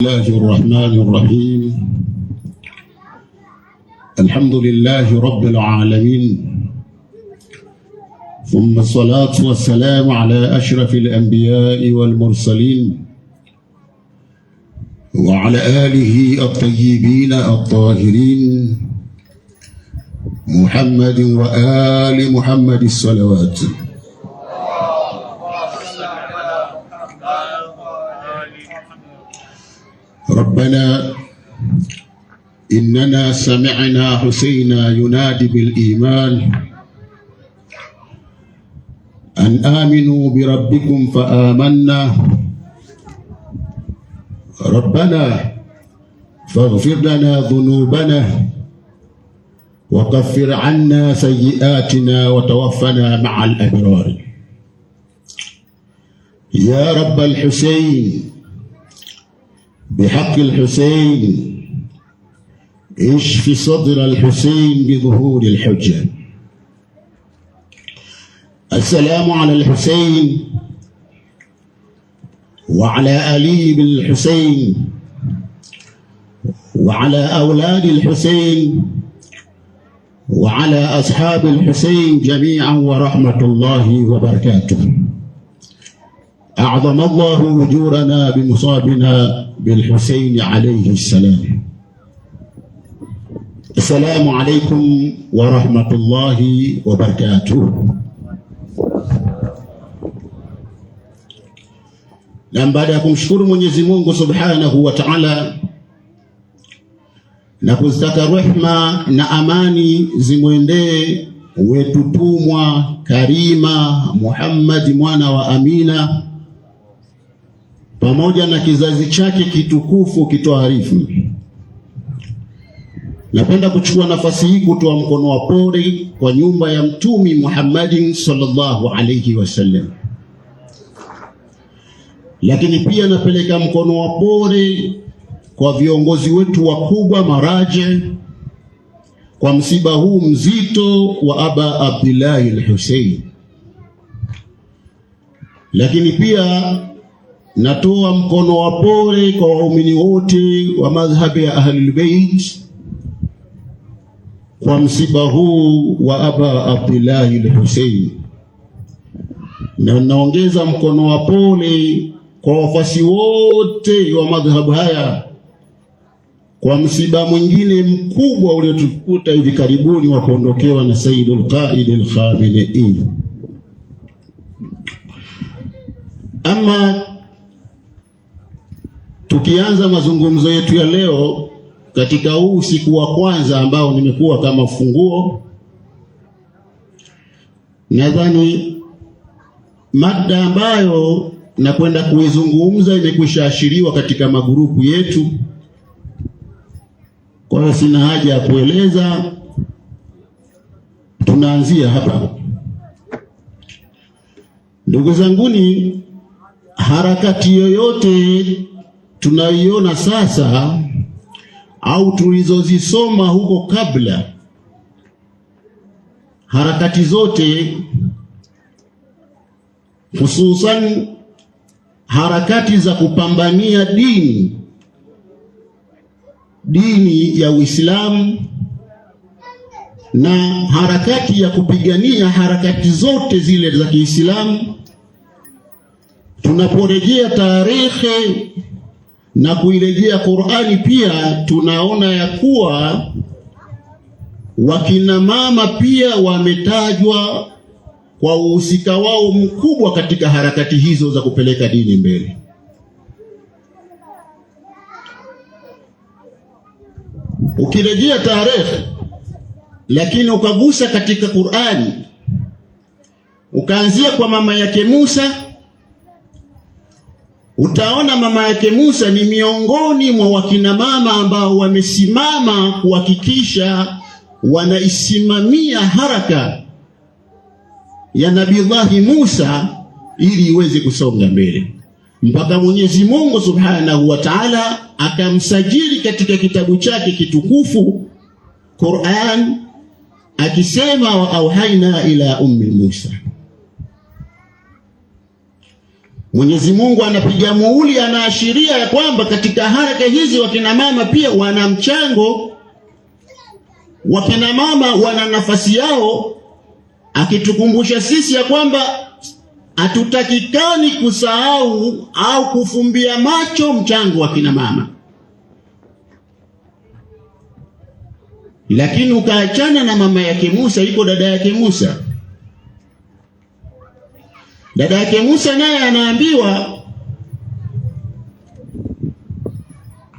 الله الرحمن الرحيم. الحمد لله رب العالمين، ثم الصلاة والسلام على أشرف الأنبياء والمرسلين وعلى آله الطيبين الطاهرين محمد وآل محمد الصلوات. ربنا إننا سمعنا حسينا ينادي بالإيمان أن آمنوا بربكم فآمنا، ربنا فاغفر لنا ذنوبنا وكفر عنا سيئاتنا وتوفنا مع الأبرار. يا رب الحسين بحق الحسين اشف صدر الحسين بظهور الحجة. السلام على الحسين وعلى علي بن الحسين وعلى أولاد الحسين وعلى أصحاب الحسين جميعا ورحمة الله وبركاته. أعظم الله أجورنا بمصابنا بالحسين عليه السلام. السلام عليكم ورحمة الله وبركاته. Na baada ya kumshukuru Mwenyezi Mungu Subhanahu wa Ta'ala na kuzitaka rehma na amani zimwendee wetutumwa karima Muhammad mwana wa Amina pamoja na kizazi chake kitukufu kitoharifu, napenda kuchukua nafasi hii kutoa mkono wa pole kwa nyumba ya Mtumi Muhammadin sallallahu alayhi wasallam, lakini pia napeleka mkono wa pole kwa viongozi wetu wakubwa maraje kwa msiba huu mzito wa Aba Abdillahi al-Hussein. Lakini pia natoa mkono wa pole kwa waumini wote wa madhhabi ya Ahlul Bait kwa msiba huu wa Aba Abdillahi al-Hussein, na naongeza mkono wa pole kwa wafasi wote wa madhhabu haya kwa msiba mwingine mkubwa uliotukuta hivi karibuni wa kuondokewa na Sayyidul Qaid al-Khamenei. Ama tukianza mazungumzo yetu ya leo katika huu usiku wa kwanza ambao nimekuwa kama funguo, nadhani mada ambayo nakwenda kuizungumza imekwisha ashiriwa katika magurupu yetu, kwa hiyo sina haja ya kueleza. Tunaanzia hapa, ndugu zanguni. Harakati yoyote tunaiona sasa au tulizozisoma huko kabla, harakati zote hususan harakati za kupambania dini ya Uislamu na harakati ya kupigania harakati zote zile za Kiislamu, tunaporejea tarehe na kuirejea Qur'ani pia tunaona ya kuwa wakina mama pia wametajwa kwa uhusika wao mkubwa katika harakati hizo za kupeleka dini mbele. Ukirejea tarehe lakini ukagusa katika Qur'ani, ukaanzia kwa mama yake Musa, utaona mama yake Musa ni miongoni mwa wakina mama ambao wamesimama kuhakikisha wanaisimamia haraka ya Nabiillahi Musa ili iweze kusonga mbele mpaka Mwenyezi Mungu Subhanahu wa Ta'ala akamsajili katika kitabu chake kitukufu Qur'an, akisema wa auhaina ila ummi Musa. Mwenyezi Mungu anapiga muhuri, anaashiria ya kwamba katika haraka hizi wakina mama pia wana mchango, wakina mama wana nafasi yao, akitukumbusha sisi ya kwamba hatutakikani kusahau au kufumbia macho mchango wa kina mama. Lakini ukaachana na mama yake Musa, yuko dada yake Musa. Dada yake Musa naye anaambiwa,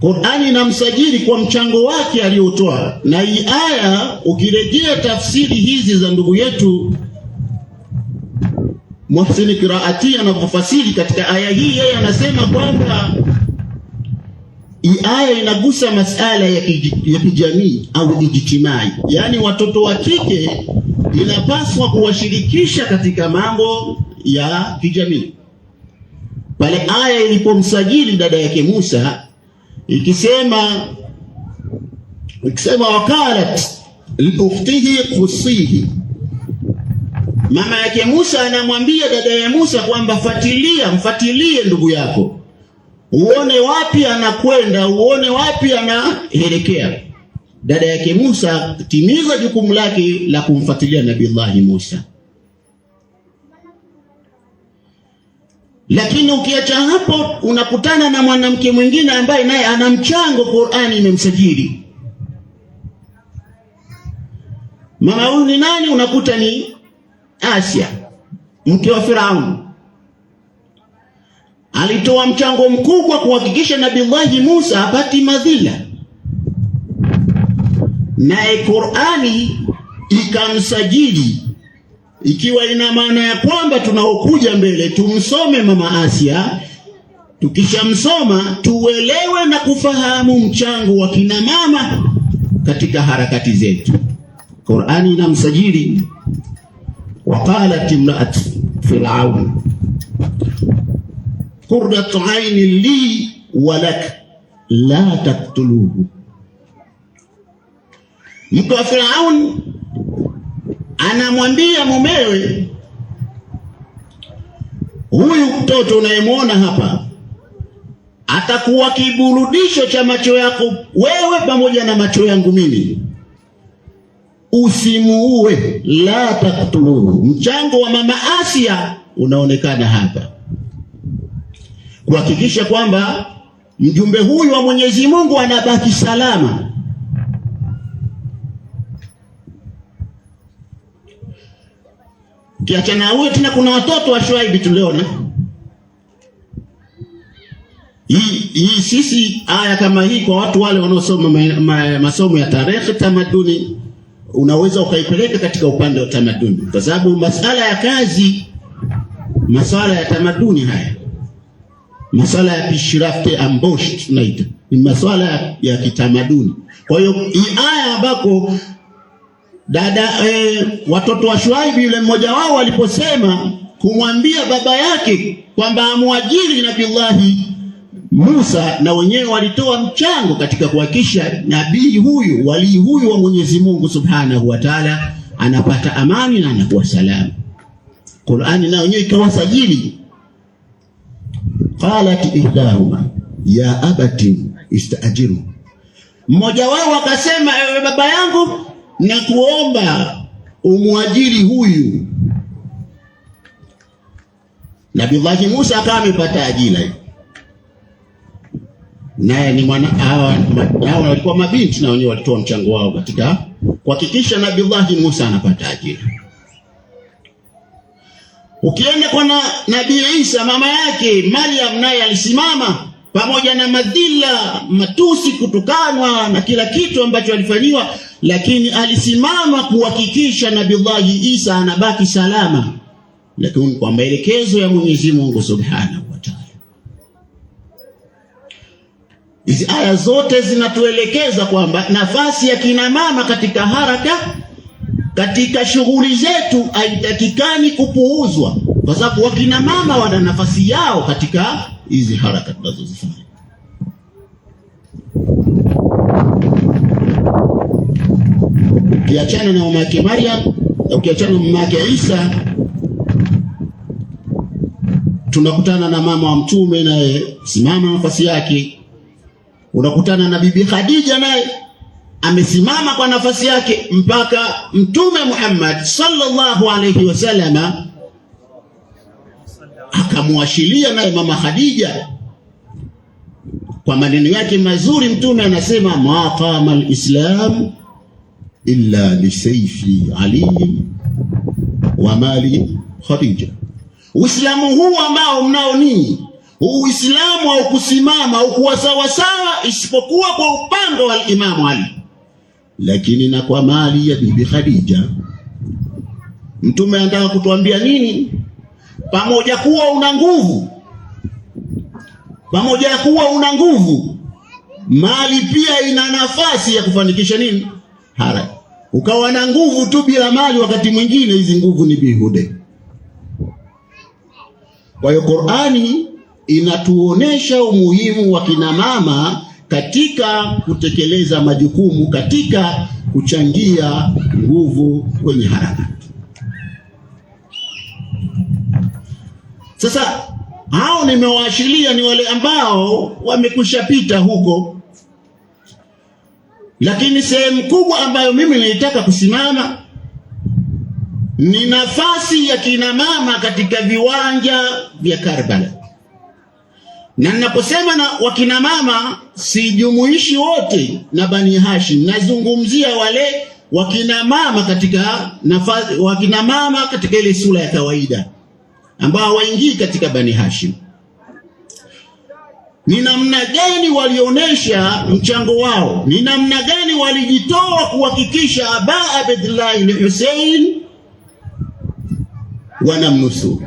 Qur'ani inamsajili kwa mchango wake aliotoa. Na hii aya ukirejea tafsiri hizi za ndugu yetu Muhsin Qiraati anavyofasiri katika aya hii, yeye anasema kwamba hii aya inagusa masala ya kijamii au ijtimai, yaani watoto wa kike inapaswa kuwashirikisha katika mambo ya kijamii. Pale aya ilipomsajili dada yake Musa ikisema wakalat liukhtihi qusihi, mama yake Musa anamwambia dada ya Musa kwamba fuatilia, mfuatilie ndugu yako, uone wapi anakwenda, uone wapi anaelekea. Dada yake Musa timiza jukumu lake la kumfuatilia Nabiillahi Musa. Lakini ukiacha hapo, unakutana na mwanamke mwingine ambaye naye ana mchango, Qur'ani imemsajili. Mama huyu ni nani? Unakuta ni Asia, mke wa Firaun. Alitoa mchango mkubwa kuhakikisha Nabiillahi Musa apati madhila, naye Qur'ani ikamsajili, ikiwa ina maana ya kwamba tunaokuja mbele tumsome mama Asia, tukishamsoma tuelewe na kufahamu mchango wa kina mama katika harakati zetu. Qur'ani inamsajili, waqalat imra'at Fir'aun qurrat 'ayni li wa lak la taqtuluhu. Mke wa Firaun anamwambia mumewe, huyu mtoto unayemwona hapa atakuwa kiburudisho cha macho yako wewe pamoja na macho yangu mimi, usimuue, la taktuluhu. Mchango wa mama Asia unaonekana hapa kuhakikisha kwamba mjumbe huyu wa Mwenyezi Mungu anabaki salama. Ukiachana huyo, tena kuna watoto wa Shuaibi tuliona. Hii sisi aya kama hii kwa watu wale wanaosoma masomo ya tarehe tamaduni, unaweza ukaipeleka katika upande wa tamaduni, kwa sababu masala ya kazi, masala ya tamaduni haya, masala ya pishirafte ambosh tunaita ni masala ya kitamaduni. Kwa hiyo hii aya ambako dada watoto wa Shuaibi yule mmoja wao aliposema kumwambia baba yake kwamba amwajiri Nabiillahi Musa, na wenyewe walitoa mchango katika kuhakikisha nabii huyu, walii huyu wa Mwenyezi Mungu Subhanahu wa Ta'ala anapata amani na anakuwa salama. Qur'ani na wenyewe ikawasajili, qalat ihdahuma ya abati istaajiru, mmoja wao akasema, ewe baba yangu, na kuomba umwajiri huyu. Nabiillahi Musa akawa amepata ajira, naye ni mwana, hawa walikuwa mabinti na wenyewe walitoa mchango wao katika kuhakikisha Nabiillahi Musa anapata ajira. Ukienda kwa Nabii Isa, mama yake Maryam, naye alisimama pamoja na madhila, matusi, kutukanwa na kila kitu ambacho alifanyiwa, lakini alisimama kuhakikisha Nabiillahi Isa anabaki salama, lakini kwa maelekezo ya Mwenyezi Mungu Subhanahu wa Ta'ala. Hizi aya zote zinatuelekeza kwamba nafasi ya kina mama katika haraka, katika shughuli zetu haitakikani kupuuzwa, kwa sababu wakina mama wana nafasi yao katika hizi haraka tunazozifanya. Ukiachana na mama yake Maryam, ukiachana na mama yake Isa, Tunakutana na mama wa Mtume, naye simama nafasi yake. Unakutana na Bibi Khadija, naye amesimama kwa nafasi yake mpaka Mtume Muhammad sallallahu alayhi wasallama akamwashilia naye mama Khadija kwa maneno yake mazuri. Mtume anasema ma qama alislam illa bisayfi Ali wa mali Khadija. Uislamu huu ambao mnao ninyi, huu Uislamu haukusimama haukuwa sawasawa isipokuwa kwa upande wa Imamu Ali, lakini na kwa mali ya Bibi Khadija. Mtume anataka kutuambia nini? Pamoja kuwa una nguvu, pamoja kuwa una nguvu, mali pia ina nafasi ya kufanikisha nini? Haraka. Ukawa na nguvu tu bila mali, wakati mwingine hizi nguvu ni bihude. Kwa hiyo Qur'ani inatuonesha umuhimu wa kina mama katika kutekeleza majukumu, katika kuchangia nguvu kwenye harakati. Sasa hao nimewaashiria ni wale ambao wamekushapita huko, lakini sehemu kubwa ambayo mimi nilitaka kusimama ni nafasi ya kina mama katika viwanja vya Karbala. Na ninaposema na wakina mama sijumuishi wote na Bani Hashim, nazungumzia wale wakina mama katika nafasi, wakina mama katika ile sura ya kawaida ambao hawaingii katika Bani Hashim. Ni namna gani walionyesha mchango wao, ni namna gani walijitoa kuhakikisha Aba Abdillahi al-Hussein wanamnusuru.